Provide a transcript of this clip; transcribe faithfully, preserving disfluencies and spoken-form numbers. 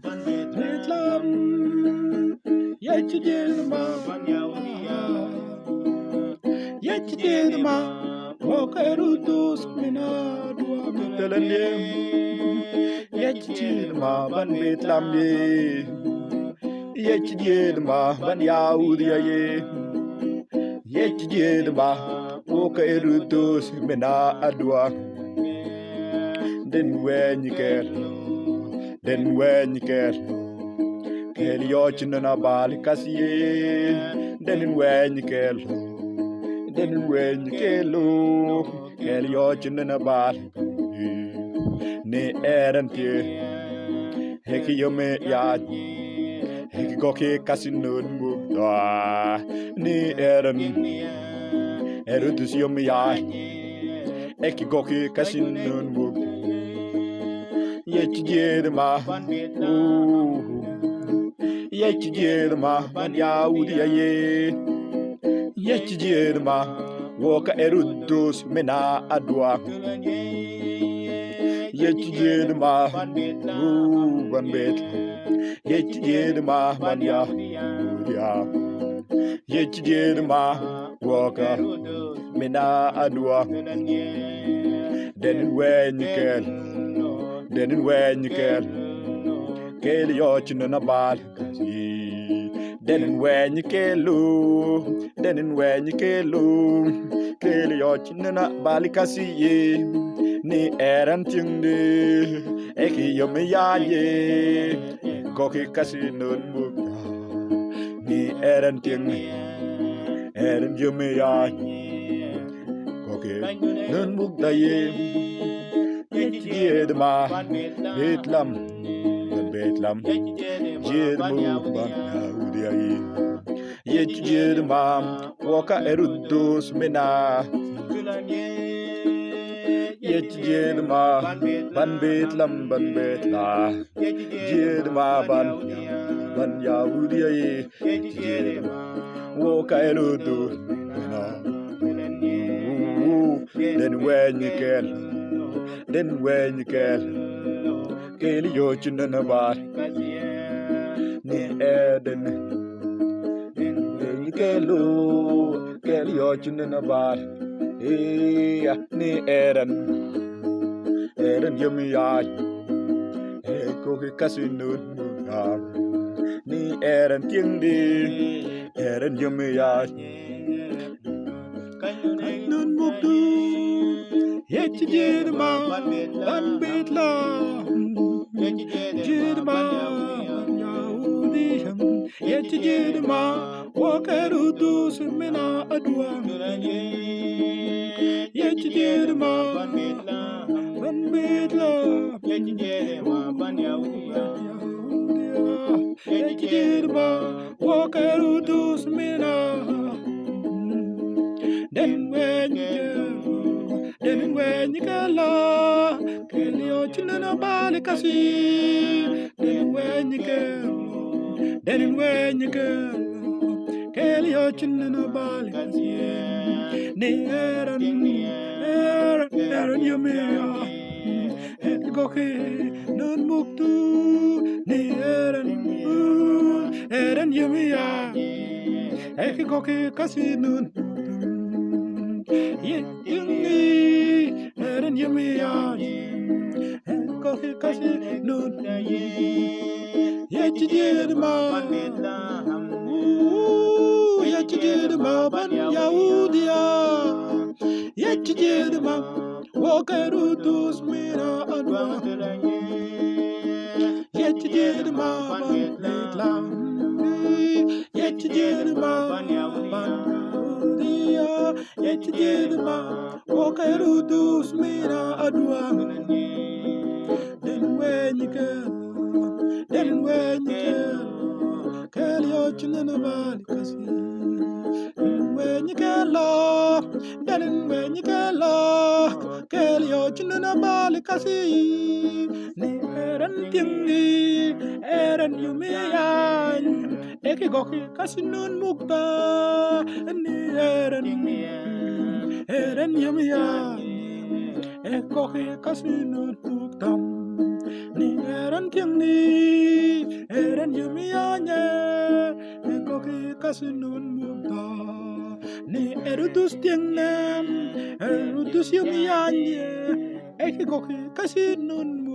Betlam, yecci jedma, yecci jedma, woka Herodus mina dua betelem ye. Yecci jedma ban Betlam ye. Yecci jedma ban Yahudiya ye. Yecci jedma woka Herodus mina adua. Den wenyi kel, den wenyi kel, kel yochi nana bali kasi ye. Den wenyi kel, den wenyi kelo, kel yochi nana bali. Ni eran ke, heki yome ya, heki goke kasi nun mugda. Ni eran, Herodus yome ya, heki goke kasi nun mugda. Yecci jedma, uh, yecci jedma ban Yahudiya ye. Yecci jedma woka Herodus mina adua. Yecci jedma, uh, ban Betlam. Yecci jedma ban Yahudiya. Yecci jedma woka mina adua. Den wenyi kel, den wenyi kel, kel yochi nana bali kasi. Den wenyi kelo, den wenyi kelo, kel yochi nana bali kasi ye. Ni eran tingdi, heki yome ya ye, goke kasi nun mugda. Ni eran tingdi, eran yome ya ye, goke nun mugda ye. Yecci jedma, Betlam, Betlam, jedma ban Yahudiya ye. Yecci jedma woka Herodus mina. Yecci jedma ban Betlam, ban Betlam, jedma ban, ban Yahudiya ye. Yecci jedma woka Herodus mina. Den wenyi kel, den wenyi kel, kel yochi nana bali. Ni eran, den wenyi kelo, kel yochi nana bali. Iya, ni eran, eran yome ya, heki goke kasi nun mugda. Ni eran tingdi, eran yome ya, nun mugda. Yecci jedma ban Betlam. Yecci jedma ban Yahudiya. Yecci jedma woka Herodus mina adua. Yecci jedma ban Betlam. Yecci jedma woka Herodus mina. Den wenyi kel, den wenyi kelo, kel yochi nana bali kasi. Den wenyi kel, den wenyi kel, kel yochi nana bali kasi. Ni eran, eran, eran yome ya, heki goke nun mugda. Ni eran, eran yome ya, heki goke kasi nun mugda. Ye, yungi, eran yome ya, heki goke kasi nun. Yecci jedma, uh, yecci jedma ban Yahudiya. Yecci jedma woka Herodus mina adua. Yecci jedma ban Betlam. Yecci jedma ban Yahudiya. Yecci jedma woka Herodus mina adua. Den wenyi kel, den wenyi kel, kel yochi nana bali kasi. Den wenyi kelo, den wenyi kelo, kel yochi nana bali kasi. Ni eran tingdi, eran yome ya, heki goke kasi nun mugda. Ni eran, eran yome ya, heki goke kasi nun mugda. Ni eran tingdi, Yumi yaña, e koki kasi nun muda. Ni Herodes tiene, Herodes yumi yaña, e koki kasi nun